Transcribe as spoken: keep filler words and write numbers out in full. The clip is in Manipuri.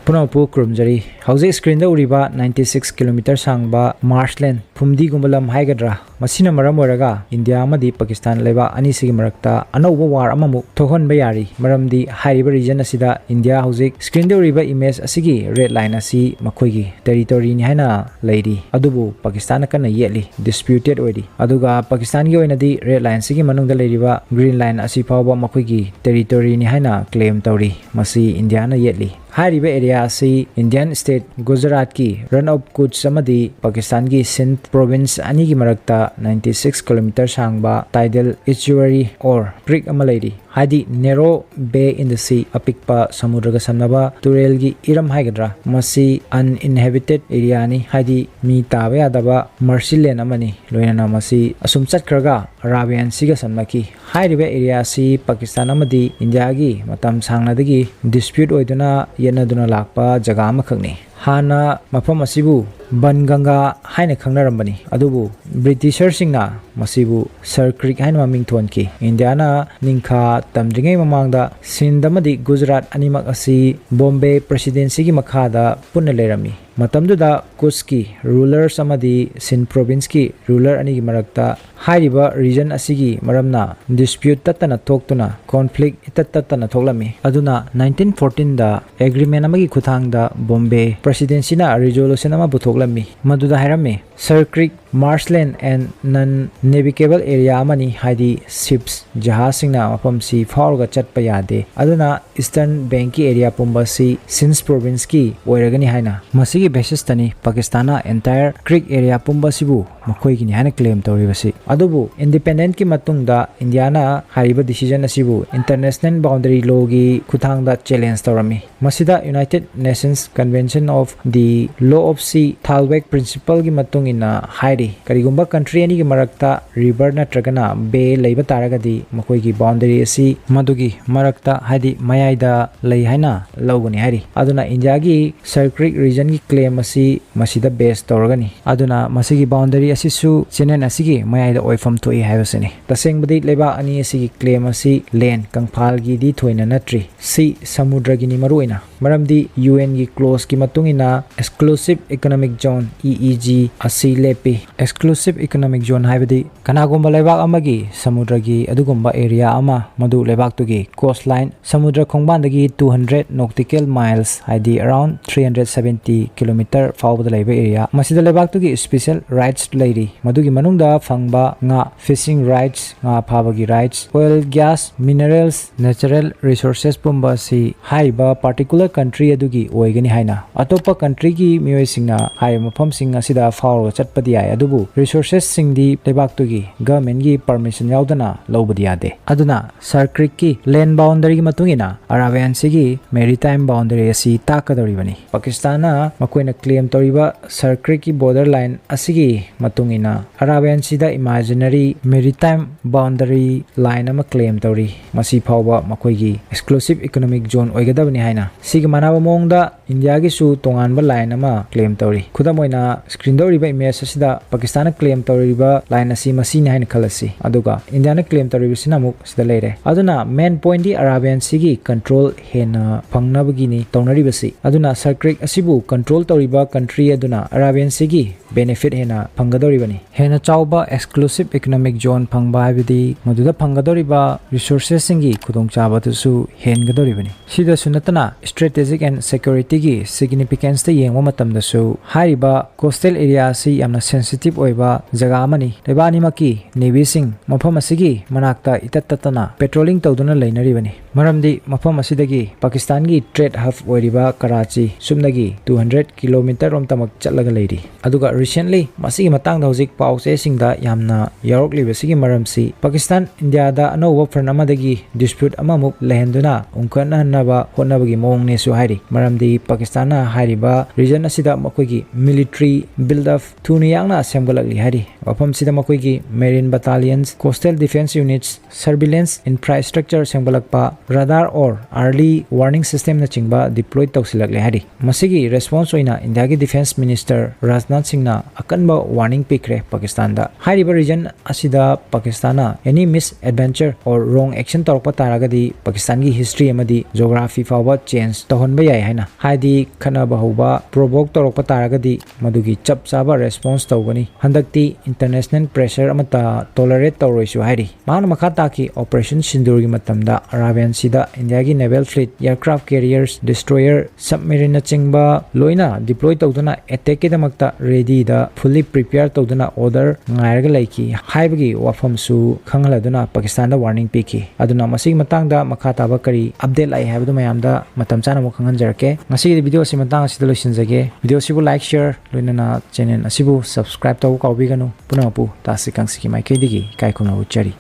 ꯄꯨꯝꯅꯃꯛꯄꯨ ꯈꯨꯔꯨꯝꯖꯔꯤ꯫ ꯍꯧꯖꯤꯛ screenꯗ ꯎꯔꯤꯕ ninety six kilometer ꯁꯥꯡꯕ marshland, ꯐꯨꯝꯗꯤꯒꯨꯝꯕ ꯂꯝ ꯍꯥꯏꯒꯗ꯭ꯔꯥ, ꯃꯁꯤꯅ ꯃꯔꯝ ꯑꯣꯏꯔꯒ ꯏꯟꯗꯤꯌꯥ ꯑꯃꯗꯤ ꯄꯥꯀꯤꯁꯇꯥꯟ ꯂꯩꯕꯥꯛ ꯑꯅꯤꯁꯤꯒꯤ ꯃꯔꯛꯇ ꯑꯅꯧꯕ war ꯑꯃꯃꯨꯛ ꯊꯣꯛꯍꯟꯕ ꯌꯥꯔꯤ꯫ ꯃꯔꯝꯗꯤ ꯍꯥꯏꯔꯤꯕ region ꯑꯁꯤꯗ ꯏꯟꯗꯤꯌꯥ ꯍꯧꯖꯤꯛ screenꯗ ꯎꯔꯤꯕ image ꯑꯁꯤꯒꯤ red line ꯑꯁꯤ ꯃꯈꯣꯏꯒꯤ territoryꯅꯤ ꯍꯥꯏꯅ ꯂꯩꯔꯤ, ꯑꯗꯨꯕꯨ ꯄꯥꯀꯤꯁꯇꯥꯟꯅ ꯀꯟꯅ ꯌꯦꯠꯂꯤ, disputed ꯑꯣꯏꯔꯤ꯫ ꯑꯗꯨꯒ ꯄꯥꯀꯤꯁꯇꯥꯟꯒꯤ ꯑꯣꯏꯅꯗꯤ red lineꯁꯤꯒꯤ ꯃꯅꯨꯡꯗ ꯂꯩꯔꯤꯕ green line ꯑꯁꯤ ꯐꯥꯎꯕ ꯃꯈꯣꯏꯒꯤ territoryꯅꯤ ꯍꯥꯏꯅ claim ꯇꯧꯔꯤ꯫ ꯃꯁꯤ ꯏꯟꯗꯤꯌꯥꯅ ꯌꯦꯠꯂꯤ꯫ ꯍꯥꯏꯔꯤꯕ area ꯑꯁꯤ Indian state ꯒꯨꯖꯔꯥꯠꯀꯤ Rann of Kutch ꯑꯃꯗꯤ ꯄꯥꯀꯤꯁꯇꯥꯟꯒꯤ ꯁꯤꯟꯙ province ꯑꯅꯤꯒꯤ ꯃꯔꯛꯇ ninety six kilometer ꯁꯥꯡꯕ tidal estuary or creek ꯑꯃ ꯂꯩꯔꯤ, ꯍꯥꯏꯗꯤ narrow bay in the sea, ꯑꯄꯤꯛꯄ ꯁꯃꯨꯗ꯭ꯔꯒ ꯁꯝꯅꯕ ꯇꯨꯔꯦꯜꯒꯤ ꯏꯔꯝ ꯍꯥꯏꯒꯗ꯭ꯔꯥ, ꯃꯁꯤ uninhabited areaꯅꯤ, ꯍꯥꯏꯗꯤ ꯃꯤ ꯇꯥꯕ ꯌꯥꯗꯕ marshland ꯑꯃꯅꯤ꯫ ꯂꯣꯏꯅꯅ ꯃꯁꯤ ꯑꯁꯨꯝ ꯆꯠꯈ꯭ꯔꯒ Arabian Seaꯒ ꯁꯝꯅꯈꯤ꯫ ꯍꯥꯏꯔꯤꯕ area ꯑꯁꯤ ꯄꯥꯀꯤꯁꯇꯥꯟ ꯑꯃꯗꯤ ꯏꯟꯗꯤꯌꯥꯒꯤ ꯃꯇꯝ ꯁꯥꯡꯅꯗꯒꯤ dispute ꯑꯣꯏꯗꯨꯅ ꯌꯦꯠꯅꯗꯨꯅ ꯂꯥꯛꯄ ꯖꯒꯥ ꯑꯃꯈꯛꯅꯤ꯫ ꯍꯥꯟꯅ ꯃꯐꯝ ꯑꯁꯤꯕꯨ ꯕꯟ ꯒꯪꯒꯥ ꯍꯥꯏꯅ ꯈꯪꯅꯔꯝꯕꯅꯤ, ꯑꯗꯨꯕꯨ ꯕ꯭ꯔꯤꯇꯤꯁꯔꯁꯤꯡꯅ ꯃꯁꯤꯕꯨ ꯁꯔ ꯀ꯭ꯔꯤꯛ ꯍꯥꯏꯅ ꯃꯃꯤꯡ ꯊꯣꯟꯈꯤ꯫ ꯏꯟꯗꯤꯌꯥꯅ ꯅꯤꯡꯈꯥ ꯇꯝꯗ꯭ꯔꯤꯉꯩ ꯃꯃꯥꯡꯗ ꯁꯤꯟꯙ ꯑꯃꯗꯤ ꯒꯨꯖꯔꯥꯠ ꯑꯅꯤꯃꯛ ꯑꯁꯤ ꯕꯣꯝꯕꯦ ꯄ꯭ꯔꯦꯁꯤꯗꯦꯟꯁꯤꯒꯤ ꯃꯈꯥꯗ ꯄꯨꯟꯅ ꯂꯩꯔꯝꯃꯤ꯫ ꯃꯇꯝꯗꯨꯗ ꯀꯨꯁꯀꯤ rulers ꯑꯃꯗꯤ ꯁꯤꯟ provinceꯀꯤ ruler ꯑꯅꯤꯒꯤ ꯃꯔꯛꯇ ꯍꯥꯏꯔꯤꯕ region ꯑꯁꯤꯒꯤ ꯃꯔꯝꯅ dispute ꯇꯠꯇꯅ ꯊꯣꯛꯇꯨꯅ conflict ꯏꯇꯠ ꯇꯠꯇꯅ ꯊꯣꯛꯂꯝꯃꯤ꯫ ꯑꯗꯨꯅ nineteen fourteenꯗ agreement ꯑꯃꯒꯤ ꯈꯨꯠꯊꯥꯡꯗ ꯕꯣꯝꯕꯦ ꯄ꯭ꯔꯦꯁꯤꯗꯦꯟꯁꯤꯅ resolution ꯑꯃ ꯄꯨꯊꯣꯛꯂꯝꯃꯤ꯫ ꯃꯗꯨꯗ ꯍꯥꯏꯔꯝꯃꯤ, "Sir Creek marshland and non-navigable area ꯑꯃꯅꯤ", ꯍꯥꯏꯗꯤ ships, ꯖꯍꯥꯖꯁꯤꯡꯅ ꯃꯐꯝꯁꯤ ꯐꯥꯎꯔꯒ ꯆꯠꯄ ꯌꯥꯗꯦ꯫ ꯑꯗꯨꯅ Eastern bankꯀꯤ area ꯄꯨꯝꯕ ꯑꯁꯤ ꯁꯤꯟꯁ provinceꯀꯤ ꯑꯣꯏꯔꯒꯅꯤ ꯍꯥꯏꯅ꯫ ꯃꯁꯤꯒꯤ basisꯇꯅꯤ ꯄꯥꯀꯤꯁꯇꯥꯟꯅ entire Creek area ꯄꯨꯝꯕ ꯑꯁꯤꯕꯨ ꯃꯈꯣꯏꯒꯤꯅꯤ ꯍꯥꯏꯅ claim ꯇꯧꯔꯤꯕꯁꯤ꯫ ꯑꯗꯨꯕꯨ independentꯀꯤ ꯃꯇꯨꯡꯗ ꯏꯟꯗꯤꯌꯥꯅ ꯍꯥꯏꯔꯤꯕ decision ꯑꯁꯤꯕꯨ international boundary lawꯒꯤ ꯈꯨꯠꯊꯥꯡꯗ challenge ꯇꯧꯔꯝꯃꯤ꯫ ꯃꯁꯤꯗ United Nations Convention of the Law of Sea Thalweg principle ꯒꯤ ꯃꯇꯨꯡ ꯏꯟꯅ ꯍꯥꯏꯔꯤ, ꯀꯔꯤꯒꯨꯝꯕ country ꯑꯅꯤꯒꯤ ꯃꯔꯛꯇ river ꯅꯠꯇ꯭ꯔꯒꯅ bay ꯂꯩꯕ ꯇꯥꯔꯒꯗꯤ ꯃꯈꯣꯏꯒꯤ boundary ꯑꯁꯤ ꯃꯗꯨꯒꯤ ꯃꯔꯛꯇ, ꯍꯥꯏꯗꯤ ꯃꯌꯥꯏꯗ ꯂꯩ ꯍꯥꯏꯅ ꯂꯧꯒꯅꯤ ꯍꯥꯏꯔꯤ꯫ ꯑꯗꯨꯅ ꯏꯟꯗꯤꯌꯥꯒꯤ Sir Creek region ꯒꯤ claim ꯑꯁꯤ ꯃꯁꯤꯗ base ꯇꯧꯔꯒꯅꯤ꯫ ꯑꯗꯨꯅ ꯃꯁꯤꯒꯤ boundary ꯑꯁꯤꯁꯨ channel ꯑꯁꯤꯒꯤ ꯃꯌꯥꯏꯗ ꯑꯣꯏꯐꯝ ꯊꯣꯛꯏ ꯍꯥꯏꯕꯁꯤꯅꯤ꯫ ꯇꯁꯦꯡꯕꯗꯤ ꯂꯩꯕꯥꯛ ꯑꯅꯤ ꯑꯁꯤꯒꯤ claim ꯑꯁꯤ land, ꯀꯪꯐꯥꯜꯒꯤꯗꯤ ꯊꯣꯏꯅ ꯅꯠꯇ꯭ꯔꯤ꯫ ꯁꯤ ꯁꯃꯨꯗ꯭ꯔꯒꯤꯅꯤ ꯃꯔꯨꯑꯣꯏꯅ, ꯃꯔꯝꯗꯤ U N ꯒꯤ clause ꯀꯤ ꯃꯇꯨꯡ ꯏꯟꯅ exclusive economic zone, E E Z, ꯑꯁꯤ ꯂꯦꯞꯄꯤ꯫ Exclusive economic zone ꯍꯥꯏꯕꯗꯤ ꯀꯅꯥꯒꯨꯝꯕ ꯂꯩꯕꯥꯛ ꯑꯃꯒꯤ ꯁꯃꯨꯗ꯭ꯔꯒꯤ ꯑꯗꯨꯒꯨꯝꯕ area ꯑꯃ, ꯃꯗꯨ ꯂꯩꯕꯥꯛꯇꯨꯒꯤ coastline, ꯁꯃꯨꯗ꯭ꯔ ꯈꯣꯡꯕꯥꯟꯗꯒꯤ two hundred nautical miles, ꯍꯥꯏꯗꯤ around three hundred seventy kilometer ꯐꯥꯎꯕꯗ ꯂꯩꯕ area, ꯃꯁꯤꯗ ꯂꯩꯕꯥꯛꯇꯨꯒꯤ special rights ꯂꯩꯔꯤ꯫ ꯃꯗꯨꯒꯤ ꯃꯅꯨꯡꯗ ꯐꯪꯕ ꯉꯥ, fishing rights, ꯉꯥ ꯐꯥꯕꯒꯤ rights, oil, gas, minerals, natural resources ꯄꯨꯝꯕ ꯑꯁꯤ ꯍꯥꯏꯔꯤꯕ particular country ꯑꯗꯨꯒꯤ ꯑꯣꯏꯒꯅꯤ ꯍꯥꯏꯅ ꯑꯇꯣꯞꯄ country ꯒꯤ ꯃꯤꯑꯣꯏꯁꯤꯡꯅ ꯍꯥꯏꯔꯤꯕ ꯃꯐꯝꯁꯤꯡ ꯑꯁꯤꯗ ꯐꯥꯎꯔꯒ ꯆꯠꯄꯗꯤ ꯌꯥꯏ, ꯑꯗꯨꯕꯨ resources ꯁꯤꯡꯗꯤ ꯂꯩꯕꯥꯛꯇꯨꯒꯤ government ꯒꯤ permission ꯌꯥꯎꯗꯅ ꯂꯧꯕꯗꯤ ꯌꯥꯗꯦ꯫ ꯑꯗꯨꯅ Sir Creek ꯀꯤ land boundary ꯒꯤ ꯃꯇꯨꯡ ꯏꯟꯅ Arabian Sea ꯒꯤ maritime boundary ꯑꯁꯤ ꯇꯥꯛꯀꯗꯧꯔꯤꯕꯅꯤ꯫ ꯄꯥꯀꯤꯁꯇꯥꯟꯅ ꯃꯈꯣꯏꯅ claim ꯇꯧꯔꯤꯕ Sir Creek ꯀꯤ border line ꯑꯁꯤꯒꯤ ꯃꯇꯨꯡ ꯏꯟꯅ Arabian Sea ꯗ imaginary maritime boundary line ꯑꯃ claim ꯇꯧꯔꯤ꯫ ꯃꯁꯤ ꯐꯥꯎꯕ ꯃꯈꯣꯏꯒꯤ exclusive economic zone ꯑꯣꯏꯒꯗꯕꯅꯤ ꯍꯥꯏꯅ꯫ ꯁꯤꯒ ꯃꯥꯟꯅꯕ ꯃꯑꯣꯡꯗ ꯏꯟꯗꯤꯌꯥꯒꯤꯁꯨ ꯇꯣꯉꯥꯟꯕ line ꯑꯃ claim ꯇꯧꯔꯤ꯫ ꯈꯨꯗꯝ ꯑꯣꯏꯅ screen ꯗ ꯎꯔꯤꯕ image ꯑꯁꯤꯗ ꯄꯥꯀꯤꯁꯇꯥꯟꯅ claim ꯇꯧꯔꯤꯕ line ꯑꯁꯤ ꯃꯁꯤꯅꯤ ꯍꯥꯏꯅ ꯈꯜꯂꯁꯤ, ꯑꯗꯨꯒ ꯏꯟꯗꯤꯌꯥꯅ claim ꯇꯧꯔꯤꯕꯁꯤꯅ ꯑꯃꯨꯛ ꯁꯤꯗ ꯂꯩꯔꯦ꯫ ꯑꯗꯨꯅ main point ꯗꯤ Arabian Sea ꯒꯤ control ꯍꯦꯟꯅ ꯐꯪꯅꯕꯒꯤꯅꯤ ꯇꯧꯅꯔꯤꯕꯁꯤ꯫ ꯑꯗꯨꯅ Sir Creek ꯑꯁꯤꯕꯨ control ꯇꯧꯔꯤꯕ country ꯑꯗꯨꯅ Arabian Sea ꯒꯤ benefit ꯍꯦꯟꯅ ꯐꯪꯒꯗꯧꯔꯤꯕꯅꯤ꯫ ꯍꯦꯟꯅ ꯆꯥꯎꯕ exclusive economic zone ꯐꯪꯕ ꯍꯥꯏꯕꯗꯤ ꯃꯗꯨꯗ ꯐꯪꯒꯗꯧꯔꯤꯕ resources ꯁꯤꯡꯒꯤ ꯈꯨꯗꯣꯡꯆꯥꯕꯗꯨꯁꯨ ꯍꯦꯟꯒꯗꯧꯔꯤꯕꯅꯤ꯫ ꯁꯤꯗꯁꯨ ꯅꯠꯇꯅ strategic and security ꯒꯤ significance ꯇ ꯌꯦꯡꯕ ꯃꯇꯝꯗꯁꯨ ꯍꯥꯏꯔꯤꯕ coastal area ꯑꯁꯤ ꯌꯥꯝꯅ sensitive ꯑꯣꯏꯕ ꯖꯒꯥ ꯑꯃꯅꯤ꯫ ꯂꯩꯕꯥꯛ ꯑꯅꯤꯃꯛꯀꯤ navy ꯁꯤꯡ ꯃꯐꯝ ꯑꯁꯤꯒꯤ ꯃꯅꯥꯛꯇ ꯏꯇꯠ ꯇꯠꯇꯅ patrolling ꯇꯧꯗꯨꯅ ꯂꯩꯅꯔꯤꯕꯅꯤ꯫ ꯃꯔꯝꯗꯤ ꯃꯐꯝ ꯑꯁꯤꯗꯒꯤ ꯄꯥꯀꯤꯁꯇꯥꯟꯒꯤ trade hub ꯑꯣꯏꯔꯤꯕ ꯀꯔꯥꯆꯤ ꯁꯨꯞꯅꯒꯤ two hundred kilometer ꯔꯣꯝꯇꯃꯛ ꯆꯠꯂꯒ ꯂꯩꯔꯤ꯫ ꯑꯗꯨꯒ recently ꯃꯁꯤꯒꯤ ꯃꯇꯥꯡꯗ ꯍꯧꯖꯤꯛ ꯄꯥꯎ ꯆꯦꯁꯤꯡꯗ ꯌꯥꯝꯅ ꯌꯥꯎꯔꯛꯂꯤꯕꯁꯤꯒꯤ ꯃꯔꯝꯁꯤ ꯄꯥꯀꯤꯁꯇꯥꯟ ꯏꯟꯗꯤꯌꯥꯗ ꯑꯅꯧꯕ front ꯑꯃꯗꯒꯤ dispute ꯑꯃꯃꯨꯛ ꯂꯩꯍꯟꯗꯨꯅ ꯎꯪꯈꯠꯅꯍꯟꯅꯕ ꯍꯣꯠꯅꯕꯒꯤ ꯃꯑꯣꯡꯅꯦꯁꯨ ꯍꯥꯏꯔꯤ꯫ ꯃꯔꯝꯗꯤ ꯄꯥꯀꯤꯁꯇꯥꯟꯅ ꯍꯥꯏꯔꯤꯕ ꯔꯤꯖꯟ ꯑꯁꯤꯗ ꯃꯈꯣꯏꯒꯤ ꯃꯤꯂꯤꯇꯔꯤ ꯕꯤꯜꯗ ꯑꯞ ꯊꯨꯅ ꯌꯥꯡꯅ ꯁꯦꯝꯒꯠꯂꯛꯂꯤ ꯍꯥꯏꯔꯤ꯫ ꯃꯐꯝꯁꯤꯗ ꯃꯈꯣꯏꯒꯤ marine battalions, coastal defence units, surveillance infrastructure ꯁꯦꯝꯒꯠꯂꯛꯄ, ꯔꯥꯗꯥꯔ ꯑꯣꯔ ꯑꯥꯔꯂꯤ ꯋꯥꯔꯅꯤꯡ ꯁꯤꯁꯇꯦꯝꯅꯆꯤꯡꯕ ꯗꯤꯄ꯭ꯂꯣꯏ ꯇꯧꯁꯤꯜꯂꯛꯂꯦ ꯍꯥꯏꯔꯤ꯫ ꯃꯁꯤꯒꯤ ꯔꯦꯁꯄꯣꯟꯁ ꯑꯣꯏꯅ ꯏꯟꯗꯤꯌꯥꯒꯤ ꯗꯤꯐꯦꯟꯁ ꯃꯤꯅꯤꯁꯇꯔ ꯔꯥꯖꯅꯥꯊ ꯁꯤꯡꯅ ꯑꯀꯟꯕ ꯋꯥꯔꯅꯤꯡ ꯄꯤꯈ꯭ꯔꯦ ꯄꯥꯀꯤꯁꯇꯥꯟꯗ꯫ ꯍꯥꯏꯔꯤꯕ ꯔꯤꯖꯟ ꯑꯁꯤꯗ ꯄꯥꯀꯤꯁꯇꯥꯟꯅ any misadventure or wrong action ꯇꯧꯔꯛꯄ ꯇꯥꯔꯒꯗꯤ ꯄꯥꯀꯤꯁꯇꯥꯟꯒꯤ ꯍꯤꯁꯇ꯭ꯔꯤ ꯑꯃꯗꯤ ꯖꯣꯒ꯭ꯔꯥꯐꯤ ꯐꯥꯎꯕ ꯆꯦꯟꯖ ꯇꯧꯍꯟꯕ ꯌꯥꯏ ꯍꯥꯏꯅ, ꯍꯥꯏꯗꯤ ꯈꯠꯅꯕ ꯍꯧꯕ, ꯄ꯭ꯔꯣꯚꯣꯛ ꯇꯧꯔꯛꯄ ꯇꯥꯔꯒꯗꯤ ꯃꯗꯨꯒꯤ ꯆꯞ ꯆꯥꯕ ꯔꯦꯁꯄꯣꯟꯁ ꯇꯧꯒꯅꯤ꯫ ꯍꯟꯗꯛꯇꯤ ꯏꯟꯇꯔꯅꯦꯁꯅꯦꯜ ꯄ꯭ꯔꯦꯁꯔ ꯑꯃꯠꯇ ꯇꯣꯂꯔꯦꯠ ꯇꯧꯔꯣꯏꯁꯨ ꯍꯥꯏꯔꯤ꯫ ꯃꯍꯥꯛꯅ ꯃꯈꯥ ꯇꯥꯈꯤ, ꯑꯣꯄꯔꯦꯁꯟ ꯁꯤꯟꯗꯨꯔꯒꯤ ꯃꯇꯝꯗ ꯑꯔꯥꯕꯤꯌꯥꯟ ꯁꯤꯗ ꯏꯟꯗꯤꯌꯥꯒꯤ ꯅꯦꯚꯦꯜ ꯐ꯭ꯂꯤꯠ, ꯑꯦꯌꯔꯀ꯭ꯔꯥꯐ ꯀꯦꯔꯤꯌꯔꯁ, ꯗꯤꯁꯇ꯭ꯔꯣꯌꯔ, ꯁꯕꯃꯦꯔꯤꯟꯅꯆꯤꯡꯕ ꯂꯣꯏꯅ ꯗꯤꯄ꯭ꯂꯣꯏ ꯇꯧꯗꯨꯅ ꯑꯦꯇꯦꯛꯀꯤꯗꯃꯛꯇ ꯔꯦꯗꯤꯗ ꯐꯨꯜꯂꯤ ꯄ꯭ꯔꯤꯄꯦꯌꯔ ꯇꯧꯗꯨꯅ ꯑꯣꯔꯗꯔ ꯉꯥꯏꯔꯒ ꯂꯩꯈꯤ ꯍꯥꯏꯕꯒꯤ ꯋꯥꯐꯝꯁꯨ ꯈꯪꯍꯜꯂꯗꯨꯅ ꯄꯥꯀꯤꯁꯇꯥꯟꯗ ꯋꯥꯔꯅꯤꯡ ꯄꯤꯈꯤ꯫ ꯑꯗꯨꯅ ꯃꯁꯤꯒꯤ ꯃꯇꯥꯡꯗ ꯃꯈꯥ ꯇꯥꯕ ꯀꯔꯤ ꯑꯞꯗꯦꯠ ꯂꯥꯛꯏ ꯍꯥꯏꯕꯗꯨ ꯃꯌꯥꯝꯗ ꯃꯇꯝ ꯆꯥꯅ ꯑꯃꯨꯛ ꯈꯪꯍꯟꯖꯔꯛꯀꯦ꯫ ꯉꯁꯤꯒꯤꯗꯤ ꯚꯤꯗꯤꯑꯣ ꯑꯁꯤ ꯃꯇꯥꯡ ꯑꯁꯤꯗ ꯂꯣꯏꯁꯤꯟꯖꯒꯦ꯫ ꯚꯤꯗꯤꯑꯣ ꯑꯁꯤꯕꯨ ꯂꯥꯏꯛ, ꯁꯤꯌꯔ, ꯂꯣꯏꯅꯅ ꯆꯦꯅꯦꯜ ꯑꯁꯤꯕꯨ ꯁꯕꯁꯀ꯭ꯔꯥꯏꯕ ꯇꯧꯕ ꯀꯥꯎꯕꯤꯒꯅꯨ꯫ ꯄꯨꯝꯅꯃꯛꯄꯨ ꯇꯥꯁꯤ ꯀꯥꯡꯁꯤꯒꯤ ꯃꯥꯏꯀꯩꯗꯒꯤ ꯏꯀꯥꯏ ꯈꯨꯝꯅꯕ ꯎꯠꯆꯔꯤ꯫